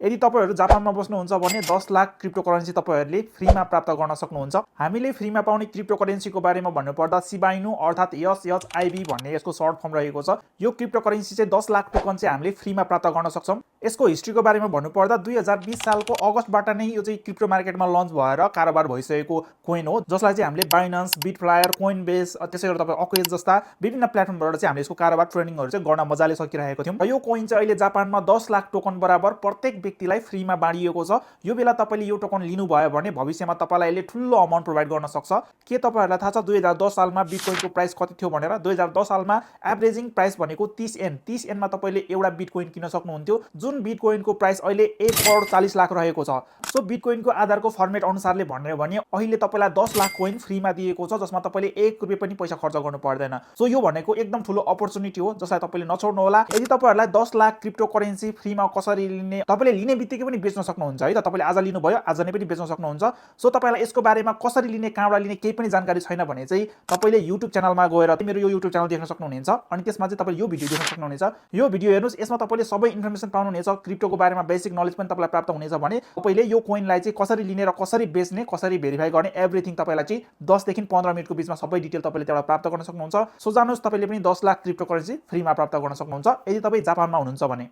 यदि तपाईहरु जापानमा बस्नुहुन्छ भने 10 लाख क्रिप्टोकरेन्सी तपाईहरुले फ्रीमा प्राप्त गर्न सक्नुहुन्छ। हामीले फ्रीमा पाउने क्रिप्टोकरेन्सीको बारेमा भन्नुपर्दा शिबा इनु अर्थात SHIB भन्ने यसको सर्ट फर्म रहेको छ। यो क्रिप्टोकरेन्सी चाहिँ 10 लाख टोकन चाहिँ हामीले फ्रीमा प्राप्त गर्न सक्छौं। यसको हिस्ट्रीको बारेमा भन्नुपर्दा 2020 सालको अगस्तबाट नै यो चाहिँ क्रिप्टो मार्केटमा लन्च भएर कारोबार भइसकेको कोइन हो, जसलाई चाहिँ हामीले बाइनान्स, बिटफ्लायर, कोइनबेस, त्यसै गरी तपाईं अक्वेज जस्ता विभिन्न प्लेटफर्मबाट चाहिँ हामीले यसको कारोबार ट्रेडिङहरु चाहिँ गर्न मजाले सकिरहेको थियौं। र यो कोइन चाहिँ अहिले जापानमा 10 लाख टोकन बराबर प्रत्येक व्यक्तिलाई फ्रीमा बाँडिएको छ। यो बेला तपाईले यो टोकन लिनु भयो भने भविष्यमा तपाईलाई यसले ठुलो अमाउन्ट प्रोवाइड गर्न सक्छ। के तपाईहरुलाई थाहा छ 2010 सालमा बिटकोइनको प्राइस कति थियो भनेर? 2010 सालमा एभरेजिङ प्राइस भनेको 30 एन। 30 एनमा तपाईले एउटा बिटकोइन किन्न सक्नुहुन्थ्यो, जुन बिटकोइनको प्राइस अहिले 1 करोड 40 लाख रहेको छ। सो बिटकोइनको आधारको फर्मेट अनुसारले भन्ने हो भने अहिले तपाईलाई 10 लाख कोइन फ्रीमा दिएको छ, जसमा तपाईले 1 रुपैयाँ पनि पैसा खर्च गर्नु पर्दैन। सो यो भनेको एकदम ठुलो अपर्चुनिटी हो, जसलाई तपाईले नछोड्नु होला। यदि तपाईहरुलाई 10 लाख क्रिप्टोकरेन्सी फ्रीमा कसरी लिने, तपाईले लिने बित्तिकै पनि बेच्न सक्नुहुन्छ है त। तपाईले आज लिनुभयो, आज नै पनि बेच्न सक्नुहुन्छ। सो तपाईलाई यसको बारेमा कसरी लिने, कहाँबाट लिने केही पनि जानकारी छैन भने चाहिँ तपाईले YouTube च्यानलमा गएर मेरो यो YouTube च्यानल देख्न सक्नुहुनेछ अनि त्यसमा चाहिँ तपाईले यो भिडियो देख्न सक्नुहुनेछ। यो भिडियो हेर्नुस्, यसमा तपाईले सबै इन्फर्मेसन पाउनुहुनेछ। क्रिप्टोको बारेमा बेसिक नलेज पनि तपाईलाई प्राप्त हुनेछ भने तपाईले यो कोइनलाई चाहिँ कसरी लिने र कसरी बेच्ने, कसरी भेरिफाई गर्ने, एभ्रीथिङ तपाईलाई चाहिँ 10 देखि 15 मिनेटको बीचमा सबै डिटेल तपाईले त्यबाट प्राप्त गर्न सक्नुहुन्छ। सो जानुस्, तपाईले पनि 10 लाख क्रिप्टोकरेन्सी फ्रीमा प्राप्त गर्न सक्नुहुन्छ यदि तपाई जापानमा हुनुहुन्छ भने।